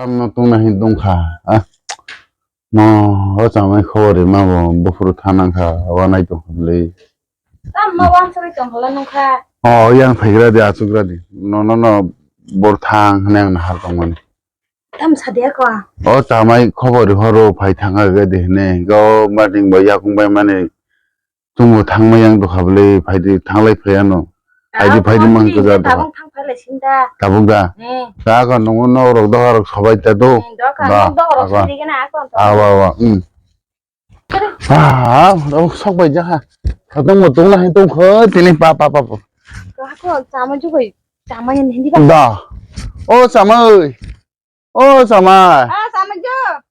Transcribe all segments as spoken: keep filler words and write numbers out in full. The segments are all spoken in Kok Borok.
Tamno tongna hin tongkha. Ah. No, o chamai khobor rima bo buphuru thanang kha, wanai tongkha bwlwi. Tamma wansugwi tongkha la nungkha. O yang phaigra di, achugra di. No, no, no, bor thang hwnwi ang nahar tongmani. Tam sadia ko. O chamai khobor horo phai thanga ge de hne. Go mading bo yakung bai mani. Chwngbo thangma yang dukha bwlwi, phaidi thanglai phaiya no. Phaidi, phaidi mang kwja dukha. Tabuk thang phailai sinda. Tabuk da? Hmm. Da ko nungo nok rok doha rok sobai ta do. Hmm, doha nok doha rok sindi gana akon to. Awa, awa, hmm. Ah, rok sok bai jaha. Khatong mo tongna hai tong kho, tini pa, pa, pa, pa. Ko hako, chama ju koi, chama yan hindi ba? Da. O, chama oi. O, chamai. Ah, chamai jo.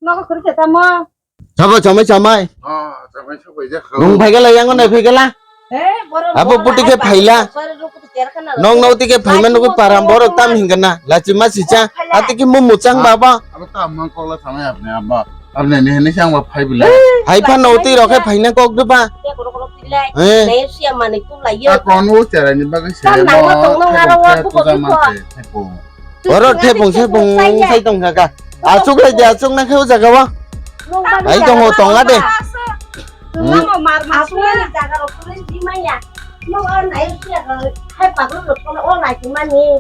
Nogo khuri se tamo. Sabo chamai, chamai. Oh, chamai sabo ijak. Nung phaigala yang nai phaigala. Eh, borok. Abo borok puti ke ai phaila. Sari ruku tu ker kana. Nong nau tike phaima nugu param borok tam hingkana. Lachi ma sicha. Ati ki mumu chang baba. Abo tam mang kola chamai apne abba. Apne ne ne chang ba phai bila. Hai pha no ti rok hai phaina kok de ba. Eh. Nei sia mani tu la ye. A kon wo chara ni bagwi se. Tam nang ma tong nang aro wa bu ko bu ko. Oro thepung sepung sai tong kha ka. Achuk lai de, achuk na khe o jaga o. Ai tong o, tong a de. Nang o mar mar sung ni jaga ro police di maya. Mo o nai sia ro hai paglo ro kono o lai ti mani.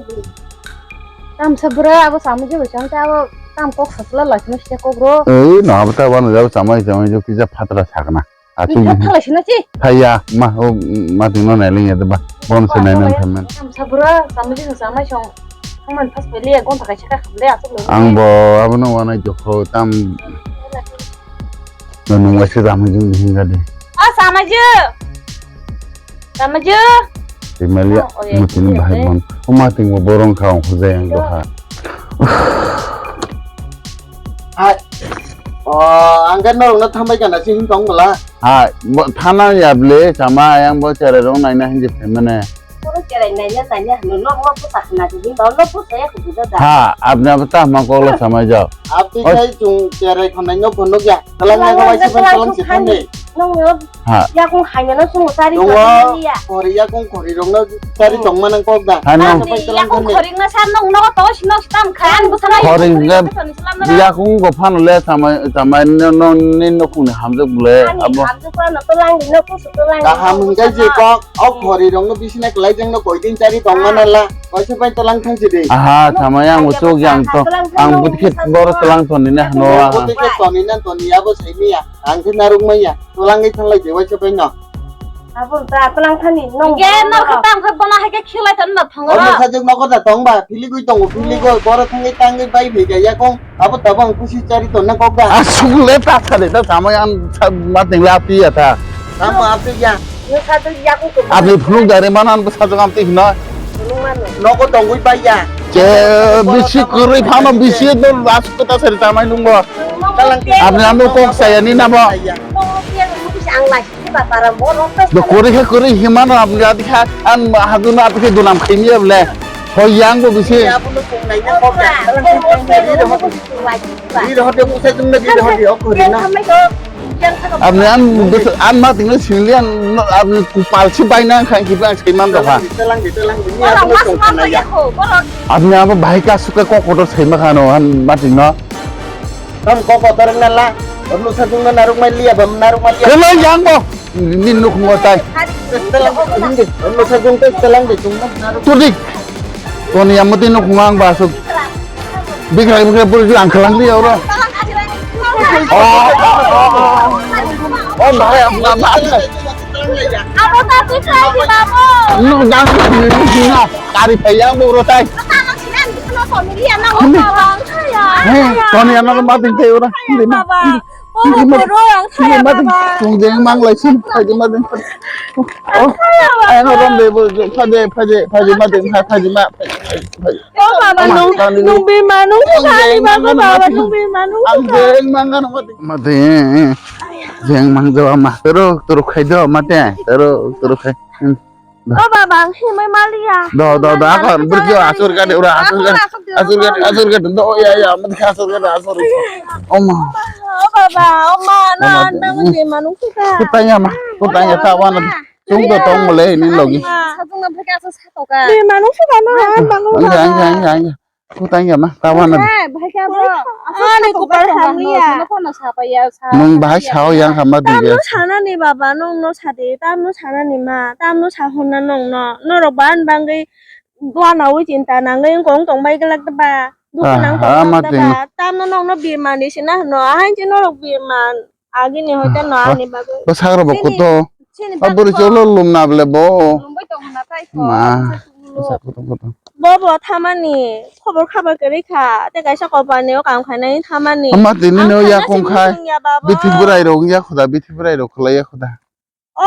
Tam sa bura abo samu je bachang ta abo tam kok sa la la sino sia kok ro. Ei no abo ta wano jabo chamai chamai jo kisa phatra sakna. Achu ni thak khalai sina chi. Thaya ma o ma tingno nai ling ya ba. Bon se nai nang thamen. Tam sabura samji samai song. Songman phas pele ya gon thakai saka khamle achu lo. Ang bo abono wanai jokho tam. No nung waise ramai jung hinga de. A samaju. Samaju. Imalia mutini bahai bon. O ma tingbo borong kha ong khujai ang doha. Hai. O, ang khe norokno thambai kana sini tong bwla. Hai, bo thana ya ble, chama ayang bo cherai rok naina hinji phaimane. Bono cherai naina naina hino, nok nok bwsa khna di, hino nok bwsa ya kudu da. Ha, apni abo ta ma koklo samai jao. Apni sai chung cherai khonai no phunuk ya. Talang na kawai se talang se thani. Nong Ha. Yakung khaina no chwng chari tongmani ya. Khori yakung khori rok no chari tongma nang kok da. Ha, nang. Yakung khori na sa nong no to sino stam khan bwsana. Khori ga yakung go phano le samai samai no no ni no khung ni hamjak bole abo. Hamjak pa no to lang di no kusu to lang. Kaham hingkai je kok o khori rok no bisina kwlai jeng no koi din chari tongma na la. Kaisa pai to lang thang si de. Aha, samai ang bo chok yang to. Ang butike boro to lang to ni na no. Butike to ni na to ni abo sai ni ya. Ang khe narwk manya, twlangwi thanglai de waisa bai no. Abo ta twlang thani, nong. Ge no khe tang khe bono hai khe khilai thani no thango. Ono sajak nogo da tong ba, philigwi tongo, philigwi boro thangwi tangwi bai phai kha yakung, abo tabang kusi chari tonna kok da. Asuk le ta thade ta samai ang ma tengla api ya ta. Tamo api ya. Abni phunuk dare manan bwsajwk amtwi hino. Nogo tongwi bai ya. Je bisi kwrwi phano bisi do asuk ta sari tamai nungbo. Abni ano kok saya ni nabo. Do kwrwi khe kwrwi himano abni adi kha an haduno adi khe dunam khaimi ya bole. Hoi yang bo bisi. Ri rohor de, bwsai chwngno ri rohor de, o khori na. Abni an bwsai, an ma tingno singli an, abni kupal si baina ang khang kiba ang saiman rokha. Telang di, telang di, ni aboni tong khana ya. Abni abo bahai ka suka kok kotor saima khano, an ma tingno. Tam kok kotor nala, lusa chwngno naruk mai liya bam, naruk mai liya. Kelo yang bo. Ni nukhungo tai. Telang, hindi. Ono sajung te telang de chungma. Tudik. Toni amati nukhungo ang basuk. Bikrai bikrai puri ang khalang di oro. Oh, oh, oh, oh. Oh, bahai, bahai, bahai. Abo ta tu sai di babo. No, jang, no, kari phai yang bo oro tai. Toni ano mati tai oro. Hindi ma. Baba. Boro, boro, ang saya, baba. Tong jeng mang lai sin, phaji ma ding. Oh, ay no rom de bo, phaji, phaji, phaji ma ding, phaji ma. Oh, baba, nung, nung bima, nung suka, baba, nung bima, nung suka. Ang jeng mang ano mati. Mati. Jeng mang jawa ma. Tero, tero khai jawa mati. Tero, tero khai. Hmm. O baba, ang himai maliya. Do, do, do, akon, burjo, asur gade, ura, asur gade, asur gade, asur gade, do, ya, ya, mati asur gade, asur. Oma. O baba, oma, na, na, mati manung suka. Kutanya ma, kutanya tawana. Tung do tong mole ini logi. Satung na bheka asa satoka. Ni manung suka na, manung suka. Angge, angge, angge, angge. Kutang ya ma, kawan na. Hai, bahai kha bro. Ani kupar hamliya. Nung bahai sao yang hama di. Tamno sanani baba, nungno sadi, tamno sanani ma, tamno sahonna nungno. Norok ban bangwi wana wi chinta nangwi wngkong tong bai glak ba. Duku nang tong glak ba. Tamno nungno birmani sina hwno, ahai je norok birman. Agini hoite no ani bagwi. Bo sagra bo kuto. Chini bak buri cholo lumna ble bo. Lumbai tong hwna tai ko. Ma. Bo bo thamani khobor khabar kwrwi kha. Tei kaisa company o kam khainai thamani. Ama tini no yakung khai. Bithi bwrai rok ya khuda, bithi bwrai rok khwlai ya khuda. O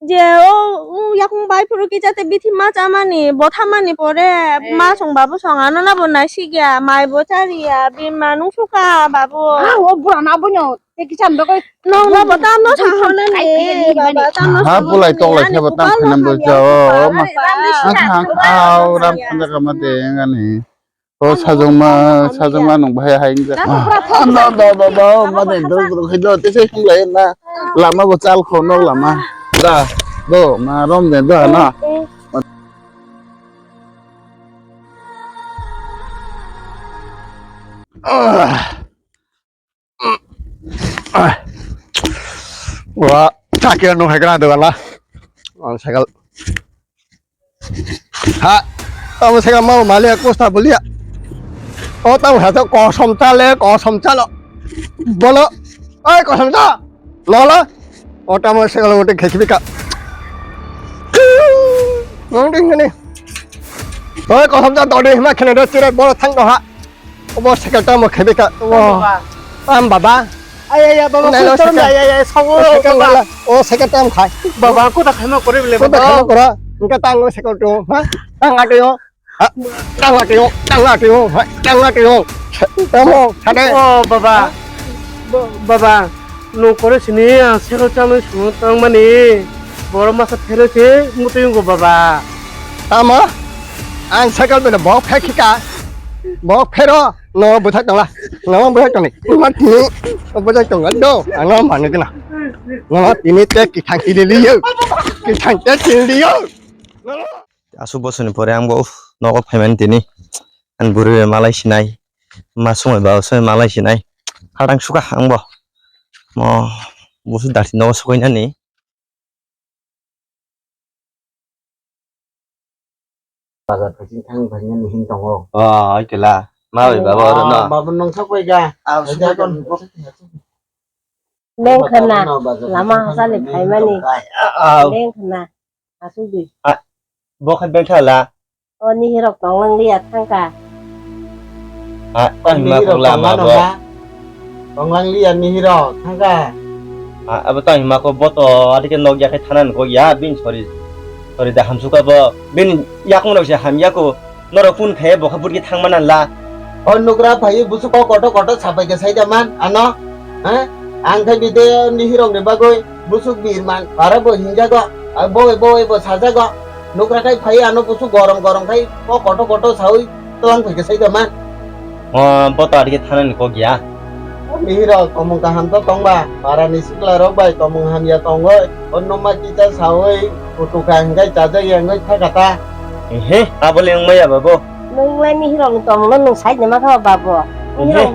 je o yakung bai phuru kisa tei bithi ma chamani, bo thamani pore ma song babu song ano na bo nai sigya, mai bo chariya, bima nung suka babu. Ah, o bura na bo no. Tei kisa ando koi. Nong no bo tam no thang hone ni, baba tam no. Ha, pulai tok lai khe bo tam khana bo jao. Ma, ang thang au ram khanda kama de ngani. O sajongma, sajongma nung bahai hai inja. No, no, no, no, ma de dro dro khai do, tei sai hum lai na. Lama bo chal kho no lama. Da, do, ma rom de do na. Ah. Wa, chakya no hai kana dogan la. Ang cycle. Ha, tamo cycle ma malik kosta bolia. O tamo ha to kosom chale, kosom chalo. Bolo, oi kosom cha. Lola. O tamo cycle uti khechbika. Nong ding ni. Oi kosom cha dodi ma khene do chire bolo thang do ha. Obo cycle tamo khebi ka. Obo. Tam baba. Ay, ay, ay, baba, nailo cycle. Ay, ay, ay, sawo, cycle baba. O cycle tam khai. Baba, kota khaima kore bile, kota khaima kora. Engka tang cycle tu, ha? Tang ate yo. Ha? Tang ate yo, tang ate yo, ha? Tang ate yo. Tamo, sade. O baba. Baba. Nung kore sini ang cycle chamani sung tangmani. Borok masa phero se mutui wngkho baba. Tamo? Ang cycle bela bok phek khika. Bok phero no bwthak tangla. No bwthak tangni. Ma tini bwthak tangla do. Ano manu kena. No tini te kithang kili liyo. Kithang te kili liyo. Aswk bosoni pore ang bo, uff, nogo phaimani tini. Ani bwrwi bai malai sinai. Ma sumai ba sumai malai sinai. Khatang suka ang bo. Mo, busu darsi nogo sukainani. Bazar khaising thang phainani hin tongo. O, oi kela. Ma bai baba oro no. Baba nong sak bai ga. Ah, suka kon. Leng khna. Lama hasani phaimani. Ah, ah. Leng khna. Aswk di. Ah, bo khat beng thala. O nihirok tonglang liya thangka. Ah, tang hima kok lama bo. Tonglang liya nihirok thangka. Ah, abo tang hima kok bo to adike nok yakhai thana ni kok ya bin sori. Sori da hamsuka bo bin yakung rok se hamya ko. Norok phone khe bokha burgi thangmana la. O nukra phai busu kok koto koto sapai ke saida man ano. Ha? Ang khai bide nihirok ni bagoi busuk birman para bo hinjago. Boy boy bo sajago. Nukra khai phai ano busu gorom gorom khai kok koto koto saui tlang phai ke saida man. O bo to adike thana ni kok ya. Nihirok tomung kaham to tongba para ni sikla rok bai tomung hamya tongoi. O numa kisa saui kutuka hingkai chajak yangoi thakata. Ehe, abo le wngmaya babo. Nwng lai nihirokni tongmungno nwng side ni mankha ba babo. Ehe. Nihirok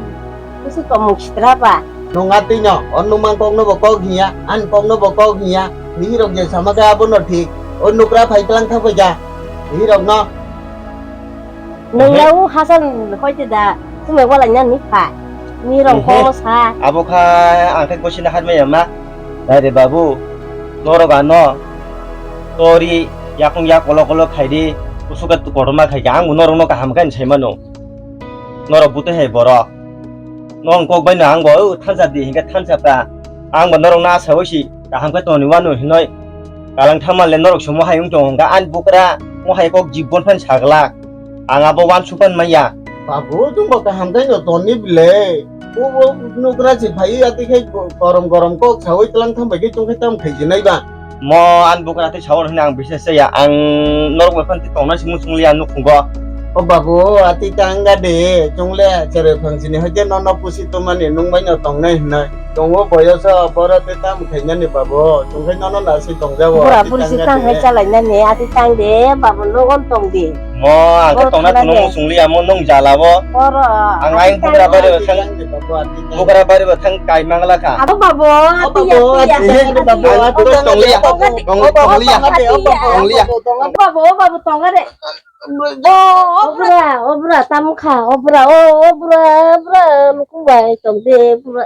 bwswk tongmung sitra ba. Nwng atwino, o nwngmang kokno bo kok hiya, ani kokno bo kok hiya. Nihirok je sama khe abono thik. O nukra phai tlang thang phaikha. Nihirokno. Nwng lai o hachal hoite da, chumai walai nani pha. Nihirok kokno sa. Abo kha ang khe gosina harmaya ma. Dai re babu, norok ano tori yakung yak kolo kolo khaidi, kusuka kotorma khaikha, ang bo norokno kaham khe sai mano. Norok bwtwi hai borok. Nong kok bai no ang bo, o, thansa di hinkhe thansa pa. Ang bo norokno asa oi si kaham khe tongni wano hinoi. Kalang thamal le norok se mohai wng tong hwnkha, ani bukra mohai kok jibon phan saglak. Ang abo uansuk pan maya. Babu, chwng bo kaham khe no toni bile. O, o, nukra se phai ya, tei khe korom korom kok saui tlang tham bai khe chwng khe tam khai jinai ba. Mo ani bukra tei saui hwnwi ang bisas chaya. Ang norok bai phan tei tongna simi chwng liya nukhungo. O babu, ati tang ga de, chwng le cherai phang sini hoite no no pusi tumani nung bai no tongnai hwnwi. Tongo boyoso, boro tei tam khainani babo, chwng khe nono naswi tongjago, bura buri si tang hai chalainani, ati tang de, babo nogon tong di. Mo, ang khe tongna tongno muchung liya mo, nwng jala bo. Oro. Ang ayang bugra bari bo thang, bugra bari bo thang kai mangla kha. Abo babo, atiya, atiya. Ang tok tong liya, tong liya, tong liya. Babo, babo, tonga de. Obra, obra, tamkha, obra, o, obra, obra, luku bai tong de, obra.